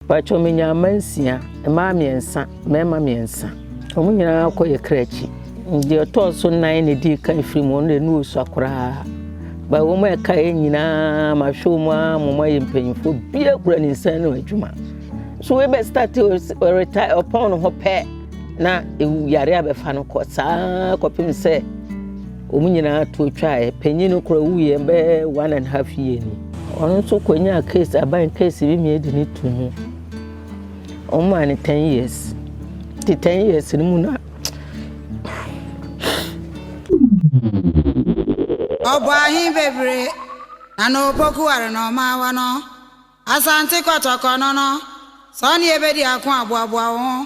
Pakyɛ menya mma nsia, mmaa mmiɛnsa, mmarima mmiɛnsa. Wɔn nyinaa kɔ yɛ kra akyi. Deɛ ɔtɔɔ so nnan na ɛdii kan firi mu, ɔno deɛ ne ɔsua koraa. Ba wɔn a ɛkaeɛ nyinaa mahwɛ wɔn ara ma wɔn ayɛ mpanyinfoɔ, biara kura ne nsa ano adwuma. So wei bɛ start retire ɔpɔn ne ho pɛ na ewu yare abɛfa no kɔ saa kɔpem sɛ wɔn nyinaa to twaeɛ. Panyin no koraa wuiɛ bɛyɛ 1½ year ni. Ɔno nso kɔnyaa case, aban case bi mi edi ne to mu. Wɔn maa no 10 years. Ti 10 years no mu na Ɔbɔ ahen bebree na na opoku ware na ɔma wa no Asante Kɔtɔkɔ no sɛ ɔne ebedi ako aboaboa wo ho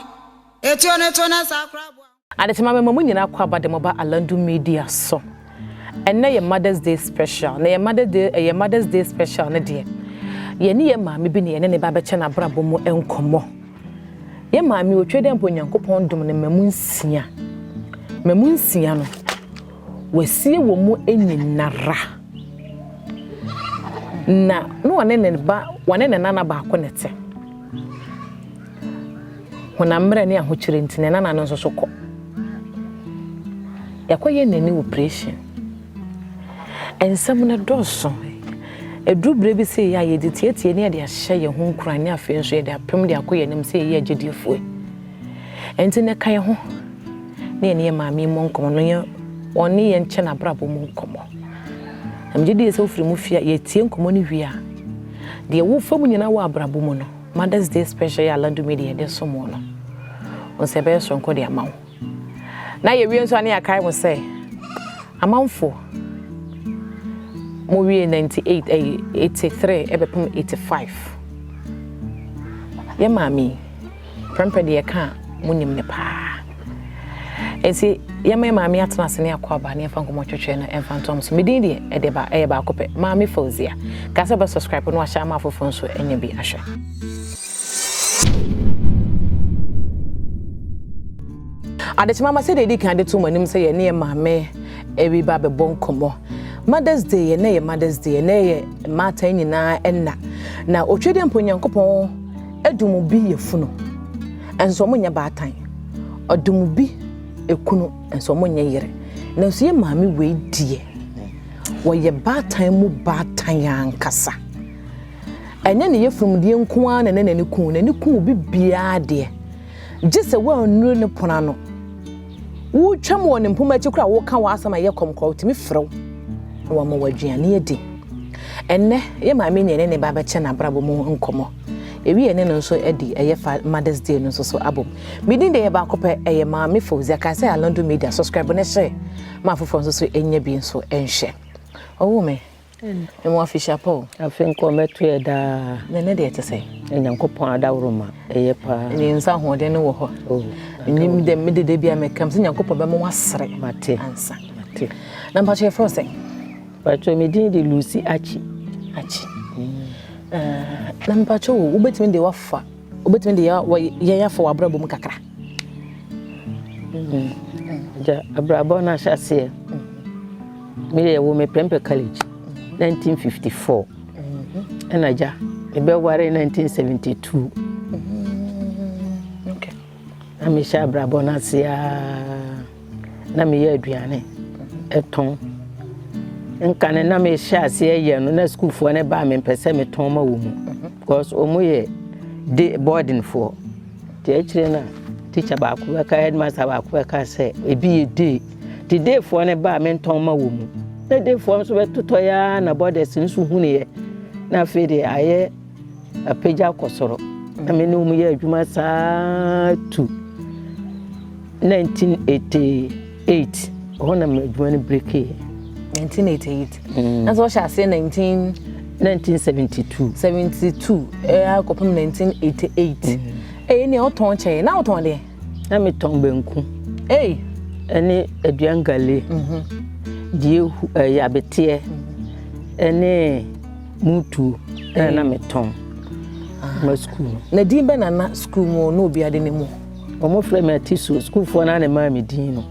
etuo ne to ne saa kora aboa. Adesima, mema mo nyinaa kɔ aba de mo ba Alandu Media so. Ɛnnɛ yɛ Mother's Day special, na yɛ Mother's Day, ɛyɛ Mother's Day special no deɛ, yɛne yɛ maame bi ne yɛne ne ba bɛkyɛ n'abrabɔ mu nkɔmmɔ. Yɛ maame otwa dɛ mpo Nyankopɔn dom ne mmamu nsia. Mmamu nsia no, wasie wɔ mu nyinara. Na ɔne ne ba, wɔne ne nana baako ne te. Honam mmerɛ ne ahokyere nti ne nana no nso so kɔ. Yɛakɔyɛ n'ani operation. Nsɛm no dɔɔso. Ɛduru berɛ bi sɛ yɛ a yɛde tietie ne yɛde ahyɛ yɛn ho nkuran ne afei nso yɛde apem de akɔ yɛn anim sɛ yɛyɛ agyediefoɔ. Ɛnti na ka yɛn ho na yɛne yɛ maame mmɔ nkɔmmɔ no yɛ ɔne yɛn nkyɛ n'abrabɔ mu nkɔmmɔ. Na megye die sɛ wofiri mu fie a yɛtie nkɔmmɔ no wie a, deɛ wofa mu nyinaa wɔ abrabɔ mu no, Mother's Day special yɛ Alandu Media yɛde som wo no, wo sɛ ɛbɛyɛ soronko de ama wo. Na yɛwie nso a ne yɛakae mo sɛ amanfo mo wie 98 ɛyɛ 83 ɛbɛpem 85, yɛ maame yi prɛmprɛ deɛ yɛka a monim ne paa. Nti yɛma yɛ maame atena ase ne akɔ aba ne yɛmfa nkɔmmɔ twetwe no ɛmfa ntom so. Medin deɛ ɛde ba ɛyɛ baako pɛ, Maame Fauzia. Ka sɛ bɛ subscribe na wahyɛ ama afoforɔ nso anya bi ahwɛ. Adekyema ma sɛdeɛ ɛdi kan de to mo anim sɛ yɛne yɛ maame ɛbi ba bɛbɔ nkɔmmɔ Mother's Day. Ɛnɛ yɛ Mother's Day, ɛnɛ yɛ mmaatan nyinaa ɛnna na otwa deɛ mpo Nyankopɔn adum bi yɛ funu nso ɔmo nyɛ baatan, ɔdum bi ekunu nso ɔmo nyɛ yere. Nanso yɛ maame wei deɛ, wɔyɛ baatan mu baatan ankasa. Ɛnyɛ ne yɛfunumdeɛ nko ara na ne n'ani kun n'ani kun obi biara deɛ, gye sɛ wɔannuru ne pono ano wotwam wɔ ne mpoma akyi koraa, woka w'asɛm a ɛyɛ kɔm koraa, wotumi frɛ wo na wama wo aduane adi. Ɛnnɛ yɛ maame ne ɛne ne ba bɛkyɛ n'abrabɔ mu nkɔmmɔ. Ewi yɛ ne no nso adi ɛyɛ fa Mother's Day no nso so abom. Medin deɛ yɛ baako pɛ, ɛyɛ Maame Fauzia. Kae sɛ Alandu Media, subscribe ne hyɛ ma afoforɔ nso so ɛnya bi nso ɛnhwɛ. Ɔwo me mewɔ afihyia pa o. Afei nkɔ mɛto yɛ daa. Na ne deɛ te sɛ Nyankopɔn adaworoma, ɛyɛ paa. Ne nsa ahoɔden no wɔ hɔ. Oh, nim dɛ mede da bi a mekam sɛ Nyankopɔn bɛma wasere mate. ansa. Mate. Na mpakyɛ, yɛfrɛ wo sɛn? Pakyɛ, me din de Lucy Akyi. Akyi. Na mpakyɛ wo, wobɛtumi de wafa wobɛtumi de yɛn afa w'abrabɔ mu kakra? Gya abrabɔ no ahyɛ aseɛ, meyɛ wɔ me Prempeh College 1954, ɛna gya mebɛware 1972. Na mehyɛ abrabɔ no ase aa na meyɛ aduane ɛtɔn. Nkane na mehyɛ aseɛ yɛ no na sukuufoɔ no baa, mempɛ sɛ metɔn ma wɔ mu because ɔmo yɛ de boardingfoɔ. Nti akyire no a teacher baako bɛka, headmaster baako bɛka sɛ ebi yɛ day, nti dayfoɔ no baa, mentɔn ma wɔ mu, na dayfoɔ nso bɛtotɔ ya na boarders nso hunuiɛ. Na afei deɛ ayɛ apagya kɔ soro na me ne wɔn yɛ adwuma saa to 1988. Ɛhɔ na adwuma no breakee. 1988 na sɛ wɔhyɛ aseɛ 19 1972. 72 ɛyɛ akɔpem 1988. Ɛyɛ nea wotɔn kyɛn na wotɔn deɛ? Na metɔn banku ei ɛne aduangale deɛ ɛyɛ abeteɛ ɛne mutuo ɛna na metɔn ma sukuu no. Na din bɛ nana sukuu mu na obi ade ne mu? Wɔn frɛ me ati so. Sukuufoɔ no na maa me din no.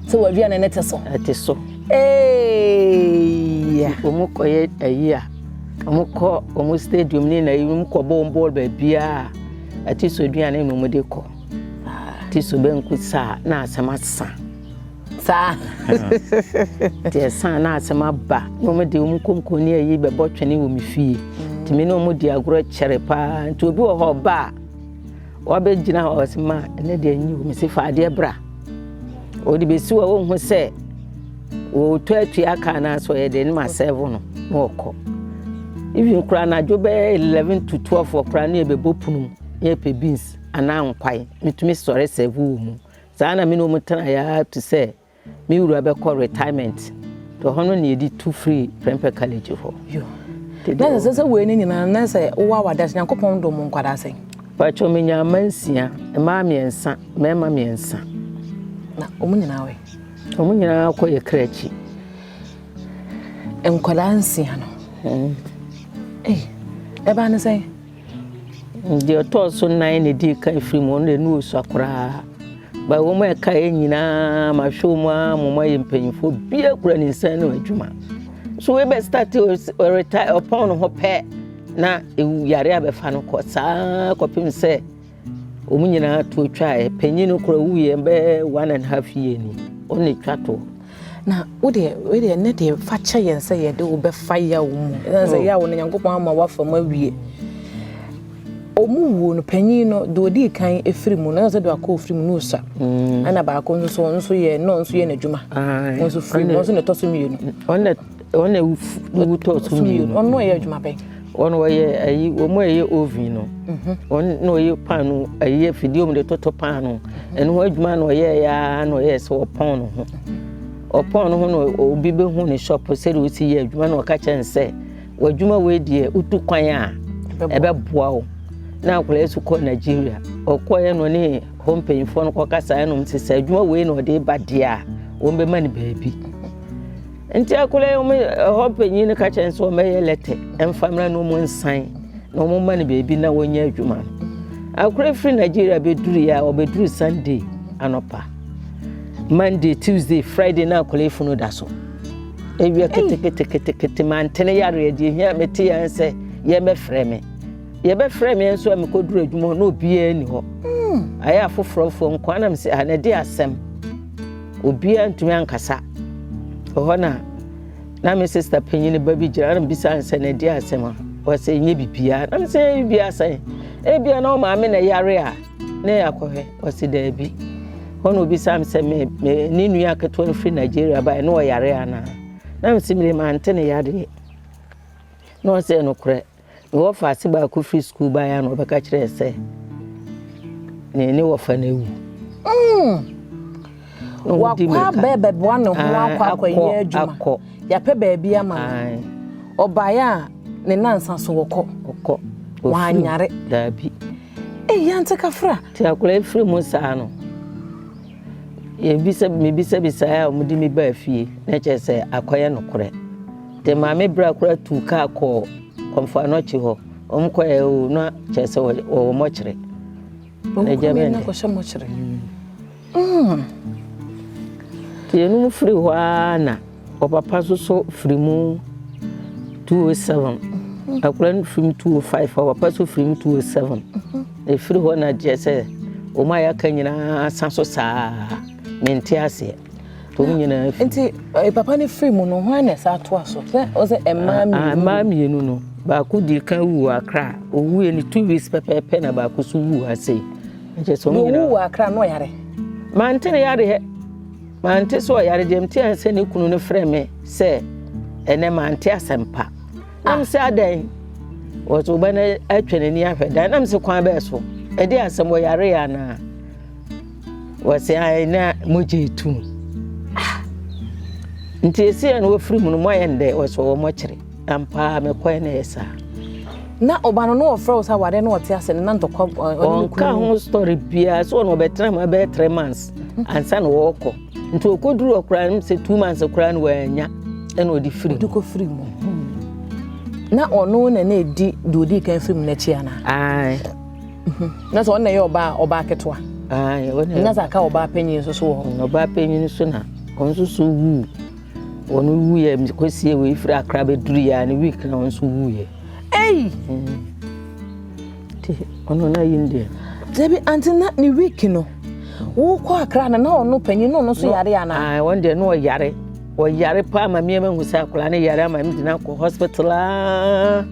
Sɛ w'aduane ne te so? Ɛte so. Ee. Wɔn kɔyɛ ayi a, wɔn kɔ wɔn stadium ne na yi, wɔn kɔ bɔ wɔn bɔɔl baabiara. Atiso aduane na wɔde kɔ. Atiso banku saa na asɛm asa. Saa. Nti ɛsan na asɛm aba na wɔn de wɔn konko ne ayi bɛbɔ twene wɔ me fie. Nti me ne wɔn di agorɔ kyɛre paa. Nti obi wɔ hɔ ɔba a wabɛgyina hɔ ɔsɛ ma ɛnɛ deɛ nyi o mesi fa adeɛ bra. Ɔde bɛsi hɔ wɔn ho sɛ wɔtɔ atua aka anaasɛ ɔyɛ deɛ ne ma sɛvo no na ɔkɔ. Even koraa anadwo bɛyɛ 11 to 12 koraa ne yɛbɛbɔ pono mu na yɛpɛ beans anaa nkwan metumi sɔre sɛvo wɔ mu. Saa na me ne wɔn tenaeɛ ara te sɛ me wura bɛkɔ retirement. Nti ɛhɔ no na yɛde tu firi Prempeh College hɔ. Yo. Na sɛ sɛ wei ne nyinaa na sɛ wowɔ awade ase Nyankopɔn dom mo nkwadaa sɛn? Pakyɛ menya mma nsia, mmaa mmiɛnsa, mmarima mmiɛnsa. Na wɔn nyinaa wɛ? Wɔn nyinaa kɔ yɛ kra akyi. Nkwadaa nsia no. Ei, ɛbaa ne sɛn? Deɛ ɔtɔɔ so nan na ɛdii kan firi mu, ɔno deɛ ne ɔsua koraa. Ba wɔn a ɛkaeɛ nyinaa mahwɛ wɔn ara ma wɔayɛ mpanyinfoɔ, biara kura ne nsa ano adwuma. So wei bɛ start retire ɔpɔn ne ho pɛ na ewu yare abɛfa no kɔ saa kɔpem sɛ wɔn nyinaa tuo twaeɛ. Panyin no koraa wuiɛ bɛyɛ one and half year ni, ɔno na etwa toɔ. Na wo deɛ, wei deɛ ɛnɛ deɛ fa kyɛ yɛn sɛ yɛde wo bɛfa yaw mu. Ɛsiane sɛ yaw no Nyankopɔn ama woafa mu awie. Ɔmu wuo no, panyin no, deɛ ɔdii kan firi mu no, ɛna sɛ deɛ wakɔ ofiri mu no ɔsua. Mm. Ɛna baako nso so, ɔno nso yɛ, na ɔno nso yɛ n'adwuma. Ɔno nso firi mu, ɔno nso na ɛtɔ so mmienu. Ɔno na wu tɔ so mmienu. Ɔno ɔyɛ adwuma bɛn? Wɔn wɔyɛ ayi wɔn a ɛyɛ oven no mhm. wɔn na ɔyɛ paano ayi afidie wɔn de toto paano mhm. ɛno ho adwuma na ɔyɛ ya na ɔyɛ sɛ ɔpɔn no ho ɔpɔn no ho na obi bɛhu ne shop sɛdeɛ ɔsi yɛ adwuma na ɔka kyerɛ no sɛ w'adwuma wei deɛ wotu kwan a ɛbɛboa wo na akwadaa yi so kɔ Nigeria ɔkɔɛ no ne hɔ mpanyinfoɔ no kɔkasa ɛnom sɛ sɛ adwuma wei na ɔde ba deɛ a wɔn bɛma no baabi. Nti akwadaa yi wɔn ɛhɔ panyin no ka kyerɛ no sɛ wɔmmɛyɛ lɛtɛ mfa mmra na wɔn nsan na wɔn mma no baabi na wɔnyɛ adwuma no. Akwadaa firi Nigeria bɛduru yɛ a ɔbɛduru Sunday anɔpa. Monday, Tuesday, Friday na akwadaa funu da so. Ewia keteketekete mantene yareɛ deɛ hia mete yɛn sɛ yɛmmɛfrɛ me. Yɛbɛfrɛ me nso a mekɔduru adwuma hɔ na obiara nni hɔ. Hmm. Ayɛ afoforɔfoɔ nko ara na mesɛ ah na ɛde asɛm. Obiara ntumi ankasa. Ɛhɔ na na me sista panyin ba bi gyina na mebisa no sɛ na ɛde asɛm a ɔsɛ ɛnyɛ biribiara na mesɛ ɛnyɛ biribiara sɛn ebia na ɔmaame na ɛyare a na ɛyɛ akɔhwɛ ɔsɛ daabi hɔ na obisa me sɛ me me ne nua ketewa no firi Nigeria baeɛ na ɔyare anaa na mesɛ mede mante ne yadeɛ na ɔsɛ nokorɛ Me wɔfaase baako firi sukuu baeɛ a na ɔbɛka kyerɛɛ sɛ ne ne wɔfa no awu. Mm. Wakɔ abɛ bɛboa ne ho akɔ akɔyɛ adwuma. Yɛapɛ baabi ama no. Ɔbaeɛ a ne nansa so wɔkɔ. Ɔkɔ. Wanyare. Daabi. Eyi ante kafra. Ti akwadaa firi mu saa no. Yɛbisa mebisabisaeɛ a wɔde me baa fie na kyerɛ sɛ akɔyɛ nokorɛ. Nti maame bra koraa tuu kaa kɔɔ Kɔmfo Anɔkye hɔ. Wɔn kɔɛ o na kyerɛ sɛ wɔwɔ mɔkyere. Na gya bɛn dɛ. Kɔhyɛ mɔkyere. Mm. Nti yɛnum firi hɔ ara na ɔpapa nso so firi mu 207. Akora no firi mu 205, ɔpapa nso firi mu 207. Ɛfiri hɔ na kyerɛ sɛ wɔn a yɛaka nyinaa sa so saa mente aseɛ. Wɔn nyinaa firi. Nti eh, papa no firi mu no hwan na ɛsa atoa so? Sɛ ɔsɛ mmaa mmienu. Mmaa mmienu no baako di kan wu wɔ Accra. Owuiɛ no 2 weeks pɛpɛɛpɛ na baako so wu ha sei. Nkyɛ sɛ wɔn nyinaa. Owu wɔ Accra no ɔyare. Mante ne yareɛ. Mante sɛ ɔyare deɛ mte sɛ ne kunu no frɛ me sɛ ɛnɛ mante asɛmpa. Na me sɛ adɛn? Wɔsɛ wo ba no atwa n'ani ahwɛ dan. Na me sɛ kwan bɛɛ so. Ɛde asɛm ɔyare yɛ anaa? Wɔsɛ ae na mogya etu no. Ah! Nti esi yɛ no wɔfiri mu no moayɛ no dɛ wɔsɛ wɔn mɔkyere. Ampaa mekɔɛ na ɛyɛ saa. Na ɔba no na ɔfrɛ wo sɛ awadeɛ na ɔte ase no na ntɔkwa ɔne ne Ɔnka ho story biara sɛ ɔno ɔbɛtena mu abɛyɛ 3 months ansa na wɔrekɔ. Nti ɔkɔduru hɔ koraa no sɛ 2 months koraa no wɔanya ɛna ɔde firi mu. Ɔde kɔ firi mu. Na ɔno na na ɛdi deɛ ɔdii kan firi mu n'akyi anaa? Ae. Na sɛ ɔno na ɛyɛ ɔbaa ɔbaa ketewa. Ae, ɔno na sɛ aka ɔbaa panyin nso so wɔ hɔ. Ɔbaa panyin nso na ɔno nso so wuu. Ɔno wuiɛ kɔsie wei firi Accra bɛduru yɛ a ne week na ɔno nso wuiɛ. Ei! Nti ɔno na yi deɛ. Dabi ante na ne week no wokɔ akra no na ɔno panyin na ɔno nso yare ana? Ah, wɔn deɛ na ɔyare. Ɔyare paa ma mmeɛma hu sɛ akwadaa no yare ama me de no akɔ hospital aa.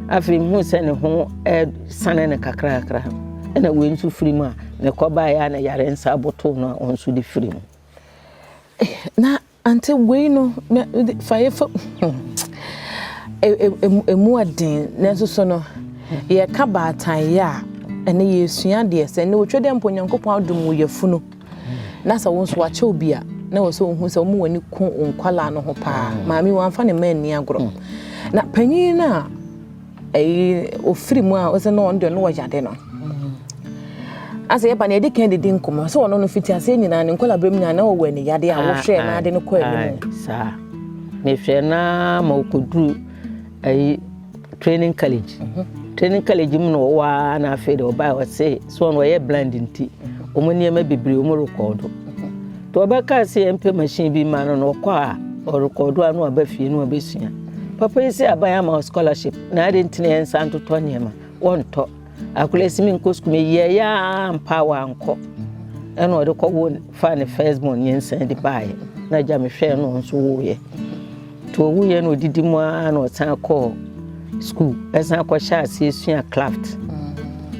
Afei mehu sɛ ne ho sane no kakrakra. Ɛna wei nso firi mu a mekɔ baeɛ a na yare nsa aboto no a ɔno nso de firi mu. Na Ante wei no fa yɛ fa emu ɛden nanso so no yɛka baatan yɛ a ɛne yɛsua deɛ sɛ ne otwa dɛ mpo Nyankopɔn adom wo yafunu na sɛ wo nso wakyɛ obi a na wɔ sɛ wohu sɛ wɔn w'ani ko wo nkwalaa no ho paa maame wɔamfa ne mma anni agorɔ na panyin no a Ɛyi ofiri mu a ɔsɛ na ɔno deɛ ɔno wɔ yade no. Asɛ yɛba no yɛde kan didi nkɔmmɔ sɛ ɔno no fiti aseɛ nyinaa ne nkɔla berɛ mu nyinaa na ɔwɔ ani yade a wohwɛɛ na ade no kɔ anim. Saa mehwɛ na ma ɔkɔduru ayi training college. Mhm. Training college mu na ɔwɔ a na afei deɛ ɔbaa ɔse so ɔno ɔyɛ blind nti wɔn nneɛma bebree wɔn rekɔɔdo. Nti ɔbɛkaa sɛ yɛmpɛ machine bi ma no na ɔkɔ a ɔrekɔdo a na waba fie na wabɛsua. Papa yi sɛ aban ama wo scholarship na adɛn nti na yɛnsa ntotɔ nneɛma wɔntɔ. Akwadaa si menkɔ sukuu meyɛeɛ a ampa a wankɔ. Ɛna ɔde kɔwo faa ne first born nyinsɛn de baeɛ na agya mehwɛɛ no nso woeɛ. Nti ɔwuiɛ na ɔdidi mu ara na ɔsan kɔɔ sukuu ɛsan kɔhyɛ aseɛ sua craft.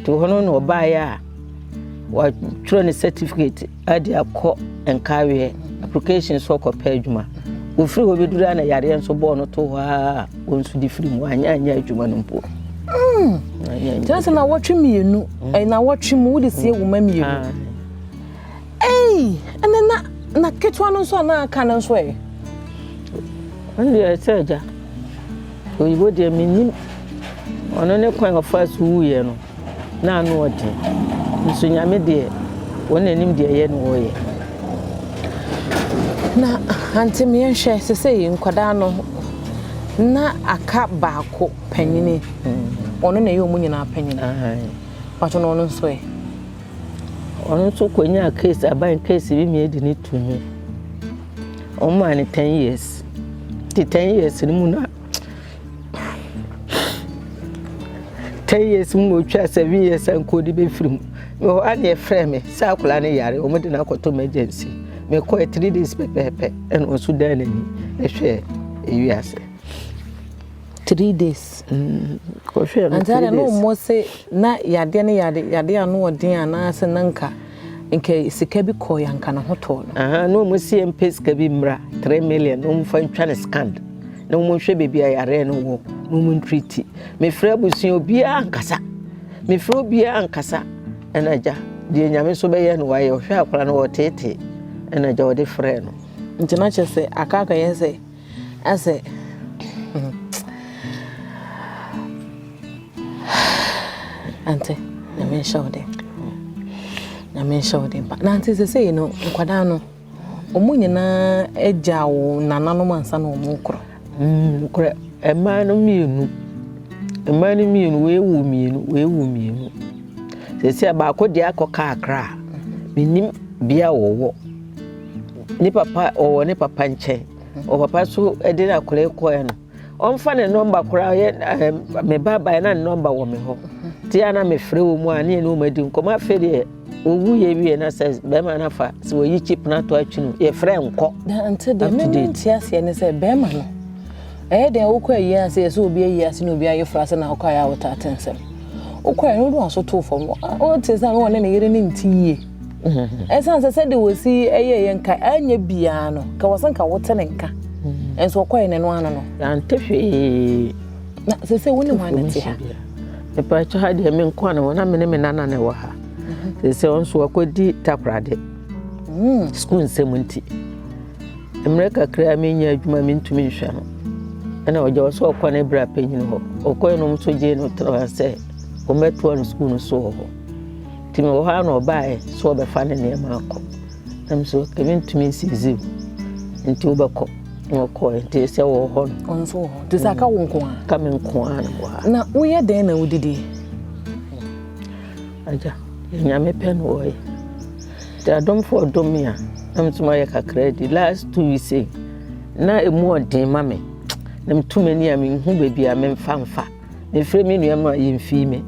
Nti hɔ no na ɔbaeɛ a watwerɛ ne certificate de akɔ nkaweɛ application so ɔkɔpɛ adwuma. Ɔfiri hɔ bɛduru a na yareɛ nso bɔɔ no to hɔ a wɔn nso de firi mu anyɛ anyɛ adwuma no mpo. Kyerɛ sɛ na wɔtwe mmienu, na wɔtwe mu wode sie wo ma mmienu. Ei, ɛnɛ na na ketewa no nso a na aka no nso ɛ. Ɔno deɛ sɛ agya, oyibo deɛ mennim. Ɔno ne kwan a ɔfaa so wuiɛ no, na ano ɔden. Nso Nyame deɛ, wɔn na nim deɛ ɛyɛ na ɔyɛ. Na ante meɛnhwɛ sesei nkwadaa no na aka baako panyini ɔno na ɛyɛ ɔmo nyinaa panyini pato na ɔno nso ɛ. Ɔno nso kɔnyaa case aban case bi ma yɛde no to mu. Wɔmaa no 10 years. Nti 10 years no mu na 10 years mu na ɔtwa 7 years a nka ɔde bɛfiri mu. Mewɔ hɔ a na yɛfrɛ me sɛ akwadaa no yare wɔde no akɔtɔ emergency. Mekɔɛ 3 days pɛpɛɛpɛ ɛna ɔnso dan n'ani hwɛɛ ewiase. 3 days. Kɔhwɛ no 3 days. Na ɔmo se na yadeɛ ne yade yadeɛ ano ɔden anaasɛ na nka nka sika bi kɔɔ yɛ anka ne ho tɔɔ no. Aha na ɔmo si mpɛ sika bi mmra 3 million na ɔmo fa ntwa ne scan na ɔmo nhwɛ beebi a yareɛ no wɔ na ɔmo ntreat. Mefrɛ abusua obiara nkasa, mefrɛ obiara nkasa, ɛna agya deɛ Nyame nso bɛyɛ no wayɛ. Ɔhwɛ akwadaa no wɔteetee, ɛna agya ɔde frɛ no. Nti na kyerɛ sɛ aka aka yɛn sɛ asɛ ante Nyame nhyɛ wo den, Nyame nhyɛ wo den pa. Na ante sɛ sɛyi no nkwadaa no ɔmo nyinaa agya wo nananom ansa na ɔmo korɔ? Nokorɛ, mmaa no mmienu, mmaa no mmienu, wei wo mmienu, wei wo mmienu. Sɛsɛ baako deɛ akɔ kakra a menim bea a wɔwɔ. Ne papa ɔwɔ ne papa nkyɛn. Ɔpapa so de no akwadaa kɔɛ no, ɔmfa ne number koraa yɛ ɛɛ me ba baeɛ na ne number wɔ me hɔ. Nti a na mefrɛ wɔ mu a ne yɛne wɔn adi nkɔmmɔ. Afei deɛ owu yɛ wie na sɛ bɛrima no afa sɛ wɔyi chip no ato atwi no, yɛfrɛ nkɔ. Nti deɛ me nte aseɛ ne sɛ bɛrima no ɛyɛ deɛ wokɔ ayi ase yɛ sɛ obi ayi ase na obi ayɛ fura ase na wokɔ ayɛ a wotate nsɛm wokɔ ayɛ no wode waso too fam wote sɛ na wɔne ne yere ne nte yie ɛsiane sɛ sɛdeɛ wɔsi ɛyɛ yɛ nka ɛnyɛ biara no ka wɔ sɛ nka wote ne nka nso ɔkɔɛ ne no ano no. Yɛante hwee. Na sɛ sɛ wo ne hwan na te ha? Mepakyɛ, ha deɛ me nko na wɔ na me ne me nana na ɛwɔ ha. Sɛ sɛ ɔnso wakɔdi Takorade sukuu nsɛm nti mmerɛ kakra a menya adwuma mentumi nhwɛ no, ɛna ɔgya wɔ sɛ ɔkɔ ne berɛ a panyin hɔ. Ɔkɔɛ no nso gyee no tena hɔ sɛ wɔmmɛtoa no sukuu no so wɔ hɔ. Nti mewɔ hɔ a na ɔbaeɛ sɛ ɔbɛfa ne nneɛma akɔ na me so mentumi nsisi nti wobɛkɔ, na ɔkɔɛ nti sɛ wɔ hɔ no. Ɔno nso wɔ hɔ nti sɛ aka wo nko a? Ka me nko a na wɔ ha. Na woyɛ dɛn na wodidi? Agya, Nyame pɛ no wɔyɛ nti adomfo ɔdom me a na me nso mayɛ kakra di. Last 2 weeks yi na emu ɔden ma me na metu m'ani a menhu baabi a memfa mfa. Mefrɛ me nua mu a yɛmfii me.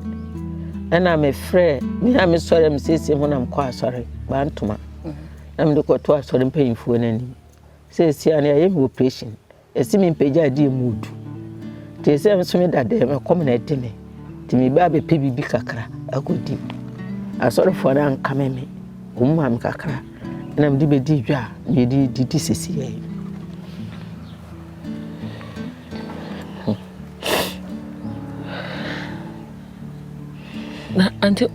Ɛna mefrɛ me a mesɔre a mesiesie ho na mekɔ asɔre baa ntoma na mede kɔto asɔre mpanyinfoɔ no anim. Seesei a no yɛayɛ me operation, yɛse mempagya adeɛ mu odu. Nti sɛ nso meda dɛm ɛkɔm na ɛde me. Nti meba abɛpɛ biribi kakra akɔdi. Asɔrefoɔ no ankame me, wɔn maa me kakra na mede bɛdi dwa a mede didi seesei. Na ante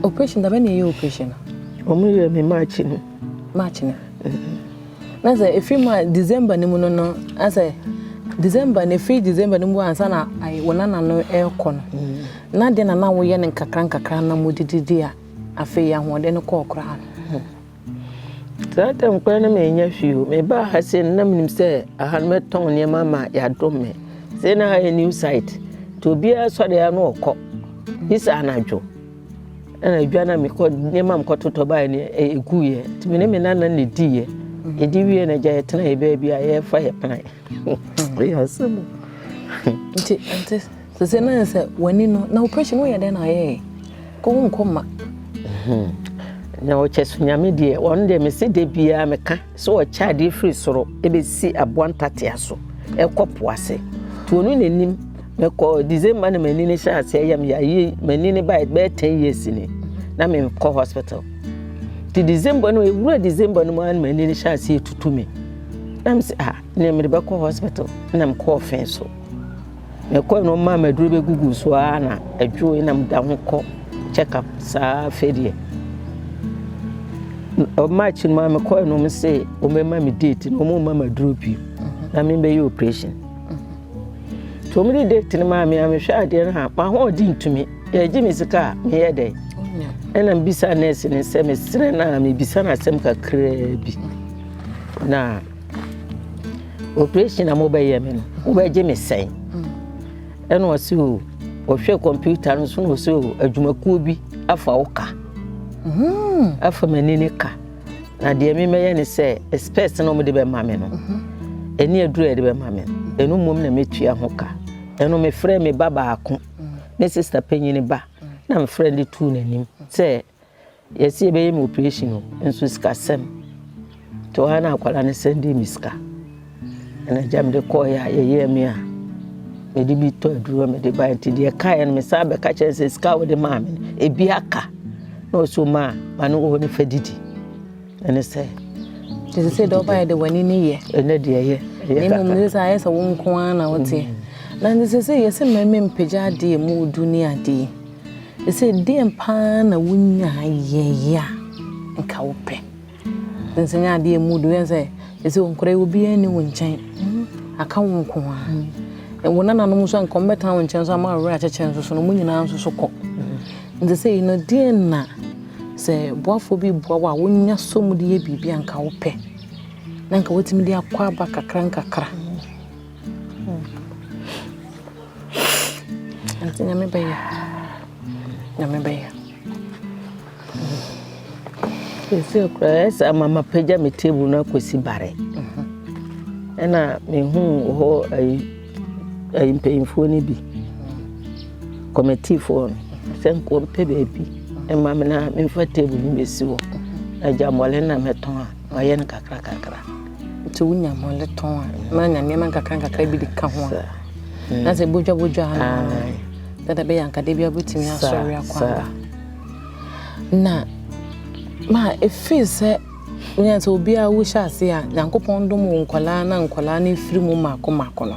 operation da bɛn na ɛyɛ operation no? Wɔn yɛ me March no. March no. Na sɛ efiri mu a December no mu no no asɛ December na efiri December no mu ansa na ayi wɔn nana no ɛrekɔ no. Mm. Na deɛ na na woyɛ no nkakra nkakra na mo dididi a afei ahoɔden no kɔɔ koraa no. Saa tam koraa na mennya hwee o. Mebaa ha sei no na menim sɛ aha no mɛtɔn nneɛma ama yɛadom me. Sei na ha yɛ new site. Nti obiara sɔre a na ɔkɔ. Gye sɛ anadwo. Ɛna adwa na mekɔ nneɛma mekɔtotɔ baeɛ no ɛguiɛ. Nti me ne me nana na ɛdiiɛ. Yɛdi wie na agya yɛtena yɛ baabi a yɛrefa yɛ plan. Ɛyɛ asɛm o. Nti nti sese na sɛ w'ani no na operation woyɛ dɛn na ayɛɛ? Kɔ wo nkɔ ma. Hmm. Na ɔkyɛ so nyame deɛ ɔno deɛ mese da biara meka sɛ ɔkyɛ adeɛ firi soro ɛbɛsi aboa ntatea so ɛkɔ po ase nti ɔno n'anim mekɔ December na m'ani no hyɛ aseɛ yɛ me yɛ m'ani no baeɛ bɛyɛ 10 years ni na menkɔ hospital nti December no ɛwura December no mu ara na m'ani no hyɛ aseɛ tutu me na mese ah nea mede bɛkɔ hospital na mekɔɔ fɛn so Mekɔe no wɔmaa me aduro bɛguguu so ara na ɛdwoe na meda ho kɔ check up saa afei deɛ March no maa mekɔe no wɔn se wɔbɛma me date na wɔn mma me aduro bio na membɛyɛ operation nti wɔn de date no maa me a mehwɛ adeɛ no a m'ahoɔden ntumi yɛgye me sika a meyɛ dɛ ɛna mebisa nurse no sɛ mesrɛ no a mebisa no asɛm kakraa bi na Operation a mobɛyɛ me no, mobɛgye me sɛn? Ɛna ɔse o, ɔhwɛ kɔmputa no so na ɔse o, adwumakuo bi afa wo ka. Mm. Afa m'ani ne ka. Na deɛ memɛyɛ ne sɛ, spɛs na wɔde bɛma me no, mm-hmm. ɛne aduru a yɛde bɛma me no, ɛno mmom na mɛtua ho ka. Ɛno mefrɛ me ba baako, me sista panyin ba, na mefrɛ no de tuu n'anim sɛ Yɛse yɛbɛyɛ me operation o, nso sikasɛm. Nti hɔ ara na akwadaa no sɛndee me sika. Ɛna agya mede kɔeɛ a yɛyɛɛ me a mede bi tɔ aduro a mede baeɛ. Nti deɛ ɛkaeɛ no mesan bɛka kyerɛ sɛ sika a wode maa me no ebi aka. Na ɔsɛ ɔma a ma no wɔ hɔ no fa didi. Ɛne sɛ. Nti sɛ deɛ ɔbaeɛ de w'ani ne yɛ. Ɛnɛ deɛ ɛyɛ. Ɛyɛ kakra. Na mmom sɛ ayɛ sɛ wo nko ara na woteɛ. Mm. Na nti sɛ sɛ yɛsɛ mmarima mpagya adeɛ mu odu ne adeɛ. Ese deɛn paa na wonyaa yɛeɛ a nka wopɛ? Nso nyɛ adeɛ emu du yɛn sɛ ese nkwadaa yi obiara nni wo nkyɛn aka wo nko ara. Wo nananom nso anka wɔbɛtena wo nkyɛn nso ama wo werɛ akyekyere nso so no wɔn nyinaa nso so kɔ. Nti sɛ yi no deɛn na sɛ boafoɔ bi boa wo a wonya sɔ mu de yɛ biribi a nka wopɛ na nka woatumi de akɔ aba kakra nkakra. Nti nyame bɛyɛ. Nyame bɛyɛ. Sɛ koraa ɛsɛ ama mapagya me table no akɔsi bare. Ɛna mehu hɔ ayi ayi mpanyinfoɔ no bi kɔmɛtiifoɔ no sɛ nka wɔmpɛ baabi mma me na memfa table no bɛsi hɔ. Na gya mmɔle na mɛtɔn a mayɛ no kakra kakra. Nti wonya mmɔle tɔn a na anya nneɛma nkakra nkakra bi de ka ho a na sɛ bodwa bodwa a dada bɛyɛ anka da bi wobɛtumi asɔre akɔ aba na ma ɛfiri sɛ wonya sɛ obiara wohyɛ ase a nyankopɔn dom wo nkwadaa na nkwadaa no firi mu mmaako mmaako no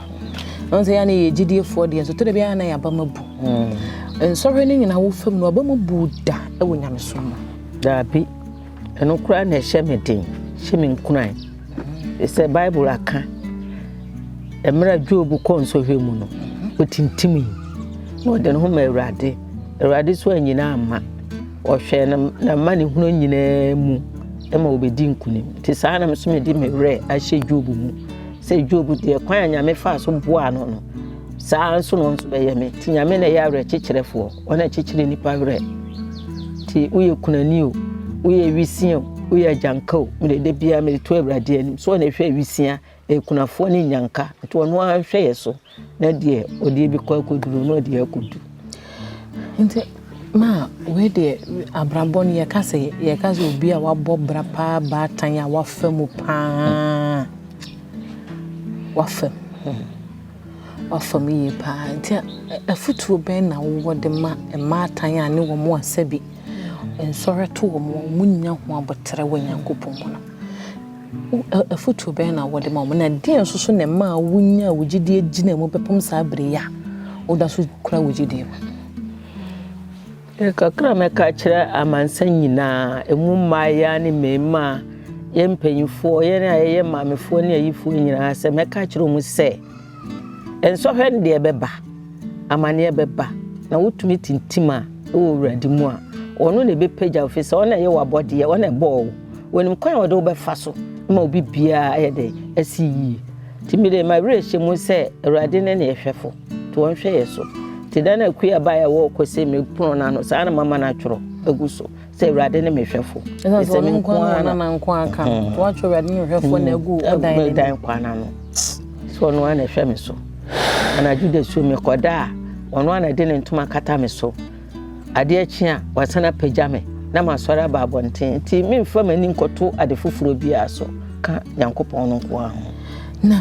ɛho sɛ yɛ na yɛ gyidiefoɔ deɛ nso tɔda biara na yɛaba ma bu nsɔhwɛ no nyinaa wo fam no aba mu bu da wɔ nyamesom mu daabi Ɛno koraa na ɛhyɛ me den, hyɛ me nkuran. Sɛ Bible aka, mmerɛ a Job kɔɔ nsɔhwɛ mu no, ɔtintimii na ɔde ne ho ma Awurade. Awurade so anyina amma. Ɔhwɛɛ no n'amanehunu nyinaa mu ma ɔbɛdi nkonim. Nti saa na me nso mede me werɛ ahyɛ Job mu sɛ Job deɛ kwan a Nyame faa so boaa no no, saa ara nso na ɔno nso bɛyɛ me. Nti Nyame na ɛyɛ awerɛkyekyerɛfoɔ. Wɔn a ɛkyekyere nnipa werɛ. Nti woyɛ kunani o, woyɛ wisia o, woyɛ agyanka o, mede da biara mede to Awurade anim. So ɔna ɛhwɛ awisia, akunafoɔ ne nyanka. Nti ɔno ara nhwɛ yɛ so na deɛ ɔde bi kɔ akɔduru no ɔde akɔdu. Nti Ma wei deɛ abrabɔ no yɛka sɛ yɛka sɛ obi a wabɔ bra paa baatan a wafa mu paa wafa mu wafa mu yie paa nti afutuo bɛn na wowɔ de ma mmaatan a ne wɔn a sɛbi nsɔhwɛ to wɔn a wɔnnya ho aboterɛ wɔ Nyankopɔn mu no? Afotuo bɛn na wode ma wɔn, na deɛn nso so na ɛmaa wonyaa wo gyidie gyinaa mu bɛpem saa berɛ yi a woda so kura wo gyidie mu? Kakra a mɛka akyerɛ amansan nyinaa, ɛmu mmaayewa ne mmarima, yɛn mpanyinfoɔ, yɛn a yɛyɛ maamefoɔ ne ayifoɔ nyinaa sɛ mɛka akyerɛ wɔn sɛ nsɔhwɛ no deɛ ɛbɛba, amaneɛ bɛba, na wotumi tintim a wɔ Awurade mu a, ɔno na ɛbɛpagya wo firi sɛ ɔno na ɛyɛ w'abɔdeɛ, ɔno na ɛbɔɔ wo. Wɔnim kwan a wɔde wo bɛfa so ma obi biara ayɛ dɛ asi yie. Nti me deɛ m'awerɛ hyɛ mu sɛ Awurade ne ne hwɛfo, nti ɔnhwɛ yɛ so. Nti da no akua baeɛ a wɔrekɔ sɛ me pono no ano, saa na mama no atwerɛ agu so sɛ Awurade ne me hwɛfo. Ɛsɛ sɛ ɔno nko ara na na nko aka. Mm. Wɔatwerɛ Awurade ne hwɛfo na agu ɔdan no. Dan kwan ano. Sɛ ɔno ara na ɛhwɛ me so. Anadwo da suo mekɔda a, ɔno ara na ɛde ne ntoma kata me so. Adeɛ kye a, wasan apagya me na masɔre aba abɔnten. Nti memfa m'ani nkɔto ade foforɔ biara so ka Nyankopɔn no nko ara ho. Na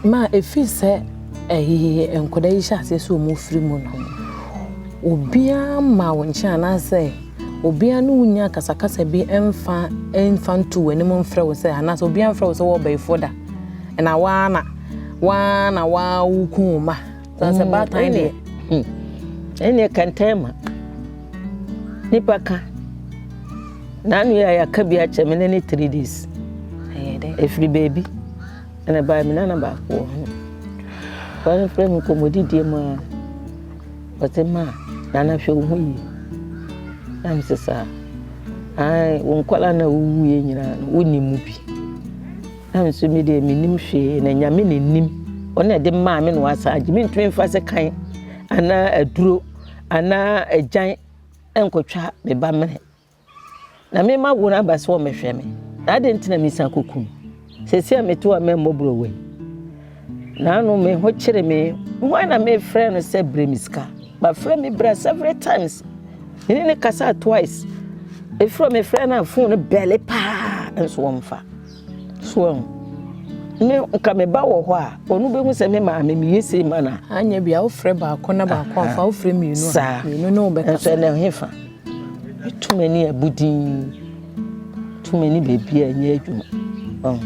ma ɛfiri sɛ ɛyi nkwadaa yi hyɛ aseɛ sɛ wɔn firi mu no, obiara ma wo nkyɛn anaasɛ obiara ne wo nya kasakasa bi mfa mfa nto w'anim mfrɛ wo sɛ anaasɛ obiara mfrɛ wo sɛ wɔwɔ bayifoɔ da na waa na waa na waa woku wo ma. Sɛ sɛ baatan deɛ. Hmm. Ɛnneɛ kɛntɛn ma nipa ka n'ano yɛ a yɛaka bi akyɛ me ne ne 3 days. Ɛfiri baabi ɛna baa me nana baako wɔ ho. Papa no frɛ me nkɔmmɔdidie mu a ɔse ma nana hwɛ wo ho yie. Na me sɛ saa. Ae wo nkwadaa na wowuiɛ nyinaa no wonni mu bi. Na me nso me deɛ mennim hwee na Nyame na nim. Ɔno na ɛde maa me na wasan agye. Mentumi mfa sekan anaa aduro anaa agyan nkɔtwa me ba mene. Na me ma wo no aba sɛ wɔmmɛhwɛ me. Na adɛn nti na mesan kɔku no? Seesei a mete hɔ a mɛmmɔ borɔwa yi. Naano me ho kyere me. Hwan na mefrɛ no sɛ brɛ me sika? Mafrɛ me bra several times. Me ne no kasa twice. Ɛfiri mefrɛ no a phone no bɛle paa nso wɔmfa. So wahu? Me nka me ba wɔ hɔ a, ɔno bɛhu sɛ me maame meyɛ sei ma no a. Anyɛ bia wofrɛ baako na baako amfa, wofrɛ mmienu a, mmienu ne wo bɛkasa. Nso ɛnɛ hefa? Metu m'ani abu din, tu m'ani baabi a ɛnyɛ adwuma. Ɔho.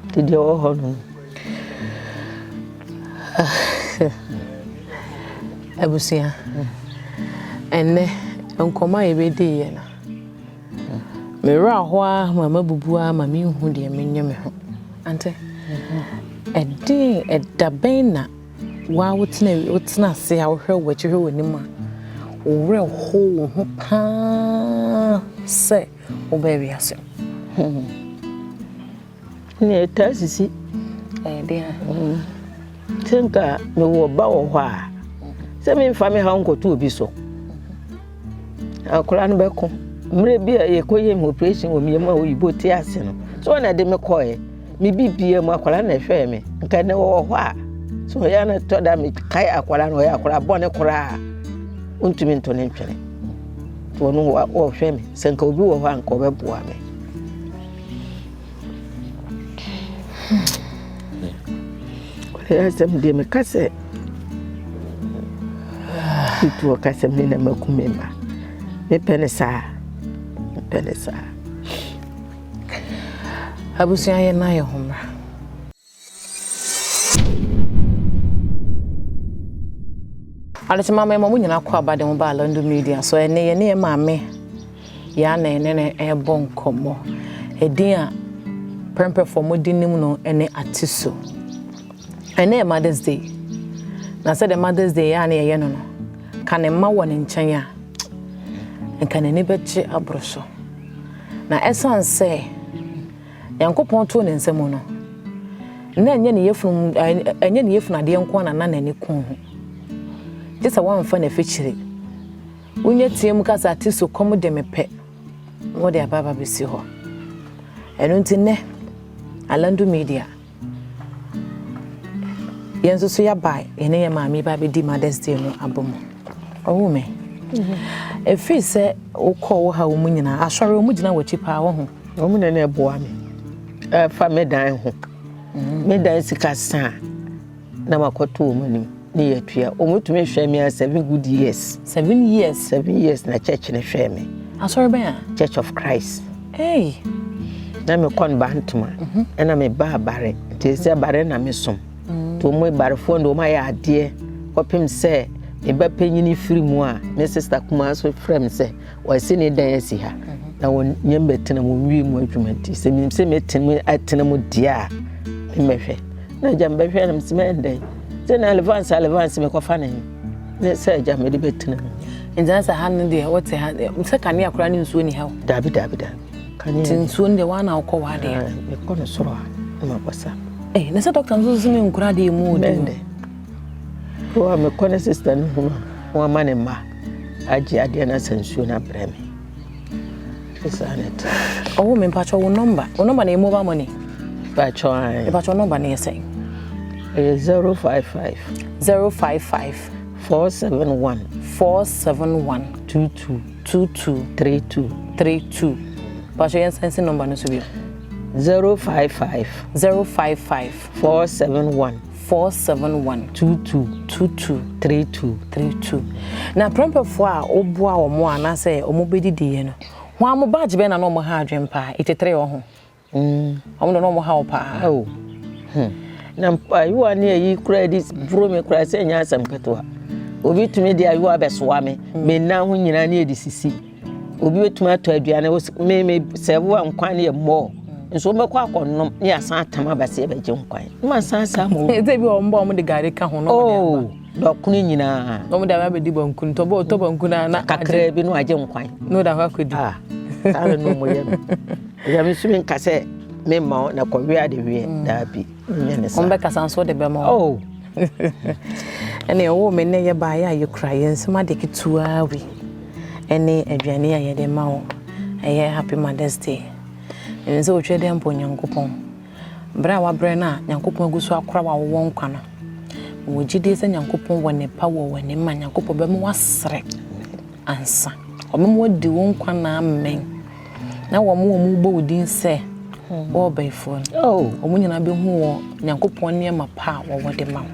Nti deɛ ɔwɔ hɔ no. Abusua, ɛnnɛ nkɔmmɔ a yɛbɛdiiɛ no, Me werɛ ahow ara ma mabubu ara ma minhu deɛ menyɛ me ho. Ante, ɛdeɛn, ɛda bɛn na woa wotena wotena ase a wohwɛ w'akyi hwɛ w'anim a wo werɛ how wo ho paa sɛ wobaa wiase? Nea ɛtaa sisi. Ɛyɛ den a. Sɛ nka mewɔ ba wɔ hɔ a, sɛ memfa me haw nkɔto obi so. Akwadaa no bɛko. Mmerɛ bi a yɛkɔyɛ me operation wɔ me yam a oyibo te ase no, so ɔna de me kɔɛ. Me bibia mu akwadaa na ɛhwɛɛ me. Nka ɛnɛ wɔwɔ hɔ a, so ɔyɛ na tɔ da mekae akwadaa no, ɔyɛ akwadaa bɔne koraa. Wontumi nto ne ntwene. Nti ɔno ɔhwɛ me. Sɛ nka obi wɔ hɔ a nka ɔbɛboa me. Ɔyɛ asɛm deɛ meka sɛ tutu ɔka sɛ me na maku me mma mepɛ ne saa mepɛ ne saa. Abusua yɛ na yɛ ho mmra. Adekyema mema mo nyinaa kɔ aba de ho ba Alando Media so. Ɛnɛ yɛne yɛ maame Yaa na yɛne no ɛrebɔ nkɔmmɔ. Edin a prɛmprɛfoɔ mo de nim no ne Atiso. Ɛnɛ yɛ Mother's Day. Na sɛdeɛ Mother's Day yɛ a na yɛyɛ no no, ka ne mma wɔ ne nkyɛn a, nka n'ani bɛgye aboro so. Na ɛsiane sɛ Nyankopɔn too ne nsa mu no, na ɛnyɛ ne yafunu ɛnyɛ ne yafunu adeɛ nko ara na na n'ani ku ho. Gye sɛ wamfa n'afikyire. Wonya teɛ mu ka sɛ ate so kɔm de me pɛ, na wɔde aba aba bɛsi hɔ. Ɛno nti nnɛ, Alandu Media, yɛn nso so yɛaba yɛne yɛn maame ba abɛdi Mother's Day no abɔ mu. Ɔwoo me. Ɛfiri sɛ wokɔɔ wo haw mu nyinaa, asɔre wɔn gyina w'akyi paa wɔ ho. Wɔn na na ɛboa me. Ɛfa me dan ho. Me dan sika sa a, na makɔto wɔn anim ne yɛatua. Wɔtumi hwɛ me a 7 good years. 7 years? 7 years na church no hwɛɛ me. Asɔre bɛn a? Church of Christ. Hey. Na mekɔ no Bantoma, ɛna mebaa Bare. Nti sɛ Bare na mesom. Nti wɔn Barefoɔ no wɔn ayɛ adeɛ kɔpem sɛ me ba panyini firi mu a, me sister kumaa so frɛ me sɛ wɔasi ne dan asi ha na wɔn nyɛ mbɛtena mu nwie mu adwuma, nti sɛ menim sɛ mɛtena mu atena mu deɛ a, memmɛhwɛ. Na agya mbɛhwɛ na mesɛ mɛyɛ dɛn sɛ na advance advance mekɔfa ne ne sɛ agya mede bɛtena mu. Nti na sɛ ha no deɛ, wote ha sɛ kanea koraa ne nsuo ni ha o? Dabi, dabi, dabi. Kanea. Nti nsuo no deɛ, woa na wokɔ wɔ adeɛ? Mekɔ no soro a na mabɔ sa. Eh, na sɛ dɔkta nso so ne nkora adeɛ mu ɔdi Mɛndɛ wa mekɔ ne sister no hunu a, wɔama ne mma agye adeɛ no asa nsuo no abrɛ me. Saa ne te. Ɔwo me mpakyɛ, wo number na yɛ mobile money? Pakyɛ ae. Mpakyɛ, wo number no yɛ sɛn? Ɛyɛ 055 055 471 471 22 22 32. 32. Mpakyɛ, yɛn san si number no so bio. 055 055 471 471 22 22 32. 32. Na prɛmpɛfoɔ a woboa wɔn a anaasɛ wɔn bɛdidiiɛ no, wɔn a mo baagye bɛn na na wɔn ha adwen paa? 83 wɔ ho? Wɔn de na wɔn ha wɔ paa? Oh. Na ayowa ne ayi kura de buro me kura sɛ nyɛ asɛm ketewa. Obi tumi de ayowa bɛsoa me, me nan ho nyinaa ne yɛde sisi. Obi bɛtumi atɔ aduane, me sɛbo a nkwan no yɛ mmɔɔ. Nso wɔbɛkɔ akɔnom ne yɛasan atam aba sɛ yɛbɛgye nkwan. Ne ma san saa ma. Ɛsɛ bi wɔn bɔ wɔn de gari ka ho na wɔn de aba. Oh, dɔkono nyinaa. Na wɔn de aba abɛdi banku, ntɔbɔ ɔtɔ banku na na kakraa bi no agye nkwan. Na wɔde akɔ akɔdi. Ah, saa na no mo yɛ no. Ɛyà mi nso mi nka sɛ mi ma wo na kɔwe ade weɛ, daabi, nyɛ ne saa. Wɔn bɛkasa nso de bɛma wɔn. Oh. Ɛna ɛwɔ me ne yɛ baayɛ a yɛkura yɛn nsɛm ade ketewa wi ɛne aduane a yɛde ma wo, ɛyɛ Happy Mother's Day. Ɛnim sɛ wotwa dɛ mpo Nyankopɔn berɛ a wabrɛ no a Nyankopɔn agu so akora wo a wowɔ nkwa no, wɔ gyidie sɛ Nyankopɔn wɔ ne pa wɔ w'anim ma Nyankopɔn bɛma woasere ansa ɔbɛma woadi wo nkwa na amɛn na wɔn a wɔbɔ wo din sɛ wɔwɔ bɛyifoɔ no, wɔn nyinaa bɛhu wɔ Nyankopɔn nneɛma pa a wɔwɔ de ma wo.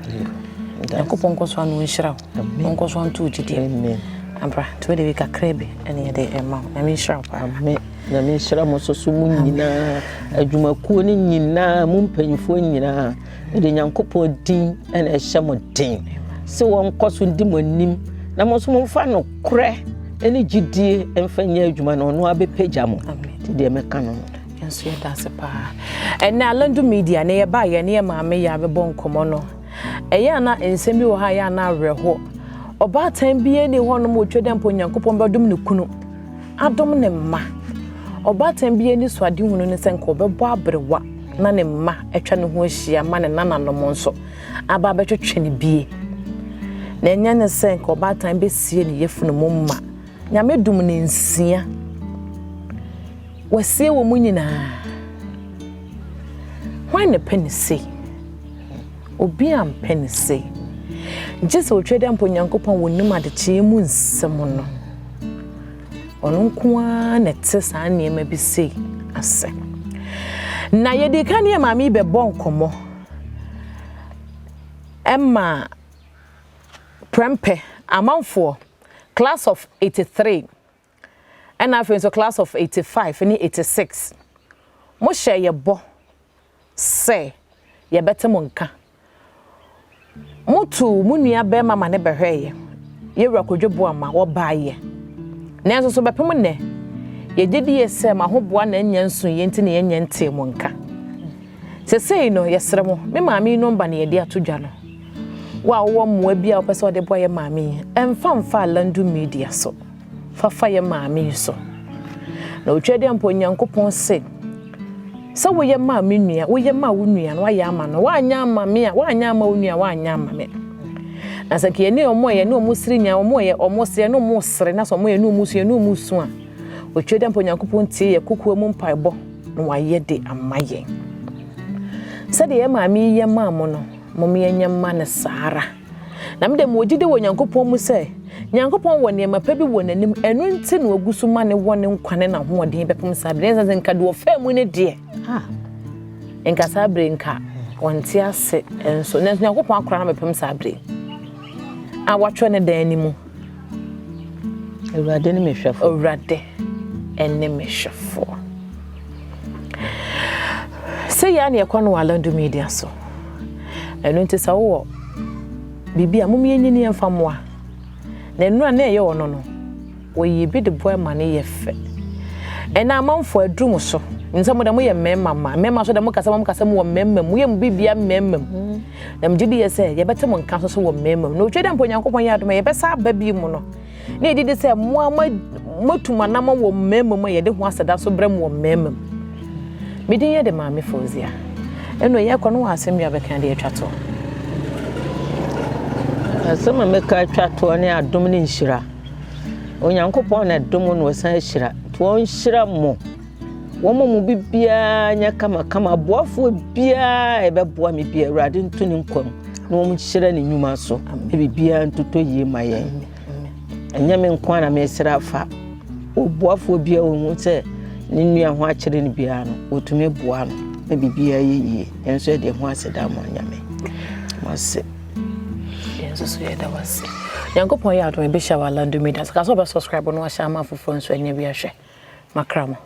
Nyankopɔn nkɔ so ano nhyira wo, nkɔ so anto wo gyidie. Amen. Abra nti wode bi kakra bi ɛne yɛde ɛma wo. Nyame nhyira wo paa. Amen. Nyame nhyira mo nso so, mo nyinaa, adwumakuo no nyinaa, mo mpanyinfoɔ nyinaa. Mede Nyankopɔn din ɛna ɛhyɛ mo den sɛ wɔnkɔ so di mo anim na mo nso momfa nokorɛ ne gyidie mfa nyɛ adwuma na ɔno abɛpagya mo. Nti deɛ mɛka no. Nso yɛda ase paa. Ɛnɛ Alandu Media ne yɛbaa yɛ ne yɛ maame yɛ abɛbɔ nkɔmmɔ no, ɛyɛ ana nsɛm bi wɔ ha yɛ ana awerɛho. Ɔbaatan bi ni hɔnom otwa dɛ mpo Nyankopɔn bɛdom ne kunu adom ne mma. Ɔbaatan bi ani so adehunu ne sɛ nka ɔbɛbɔ aberewa na ne mma atwa ne ho ahyia ma ne nananom nso aba abɛtwetwe ne bie, na ɛnyɛ ne sɛ nka ɔbaatan bɛsie ne yafunu mu ma Nyame dum ne nsia wasie wɔ mu nyinaa. Hwan na pɛ ne sei? Obi ampɛ ne sei gye sɛ otwa dɛ mpo Nyankopɔn wɔ nim adekyeɛ mu nsɛm no, ɔno nko ara na ɛte saa nneɛma bi sei ase. Na yɛde ka ne yɛ maame yi bɛbɔ nkɔmmɔ ɛma Prɛmpɛ amanfoɔ class of 83 ɛna afei nso class of 85 ne 86. Mohyɛ yɛ bɔ sɛ yɛbɛte mo nka. Motu mo nua bɛrima ma ne bɛhwɛeɛ, yɛwura Kodwo Boama wɔbaeɛ, nanso so bɛpem nnɛ yɛgye die sɛ mahoboa na anya nsuiɛ nti ne yɛnyɛ ntee mo nka. Sesei no yɛsrɛ mo, me maame yi nɔmba ne yɛde ato dwa no. Wo a wowɔ mmoa bi a wopɛ sɛ wɔde boa yɛ maame yi, ɛmfa mfa Alandu Media so, fafa yɛ maame yi so. Na otwa deɛ mpo Onyankopɔn se sɛ woyɛ maa me nua, woyɛ maa wo nua no, woayɛ ama no. Woanyɛ ama me a, woanyɛ ama wo nua, woanyɛ ama me. Na sɛ nka yɛne ɔmo a yɛne ɔmo sere nya, ɔmo a yɛ ɔmo sere, yɛne ɔmo sere, na sɛ ɔmo yɛne ɔmo su, yɛne ɔmo su a, otwa deɛ mpo Onyankopɔn tie yɛ kokoa mu mpaebɔ na wayɛ de ama yɛn. Sɛdeɛ yɛ maame yi yɛ maa mo no, mom yɛnyɛ mma no saa ara. Na mede mewɔ gyidi wɔ Onyankopɔn mu sɛ Nyankopɔn wɔ nneɛma pa bi wɔ n'anim, ɛno nti na ogu so ma ne wɔ ne nkwa ne n'ahoɔden bɛpem saa bere. Ɛnsɛ sɛ nka deɛ ɔfaa mu no deɛ, nka saa bere nka ɔnte ase nso. Nanso Nyankopɔn akora no bɛpem saa bere a watwerɛ ne dan no mu. Awurade ne me hwɛfoɔ. Awurade ne me hwɛfoɔ. Sɛ yɛ a na yɛkɔ no wɔ Alandu Media so. Ɛno nti sɛ wowɔ biribi a mom yɛnyini yɛmfa mmoa. Na nnura na ɛyɛ ɔno no, wɔyi bi de boa ma no yɛ fɛ. Ɛna amanfoɔ aduru mo so. Nsɛ mo dɛ moyɛ mmarima ma. Mmarima so dɛ mo kasa mo kasa mo wɔ mmarima mu. Moyɛ mo bibia mmarima mu. Na megye di yɛ sɛ yɛbɛte mo nka so so wɔ mmarima mu. Na otwa dɛ mpo Onyankopɔn yɛ adom a yɛbɛsa aba bi mu no. Na yɛgye di sɛ mo a moatu mo anammɔn wɔ mmarima mu a yɛde ho aseda so brɛ mo wɔ mmarima mu. Me din yɛ de Maame Fauzia. Ɛno yɛkɔ no wɔ asɛm bi a bɛka de atwa toɔ. Asɛm a mɛka atwa toɔ ne adom ne nhyira. Onyankopɔn na ɛdom na ɔsan hyira. Nti ɔnhyira mo. Wɔma mo bibiara nyɛ kamakama. Aboafoɔ biara a ɛbɛboa me biara, Awurade nto ne nkwa mu na wɔnhyira ne nnwuma so na biribiara ntotɔ yie ma yɛn. Ɛnyɛ me nko ara na mesrɛ afa. Ɔboafoɔ biara ɔhu sɛ ne nua ho akyere no biara no, ɔtumi boa no na biribiara yɛ yie. Yɛn nso yɛde ho aseda ma Nyame. Mo ase. Yɛn nso so yɛda wase. Nyankopɔn yɛ adom ɛbɛhyia wɔ Alandu Media so. Ka sɛ wobɛ subscribe no wahyɛ ama afoforɔ nso anya bi ahwɛ. Makra mo.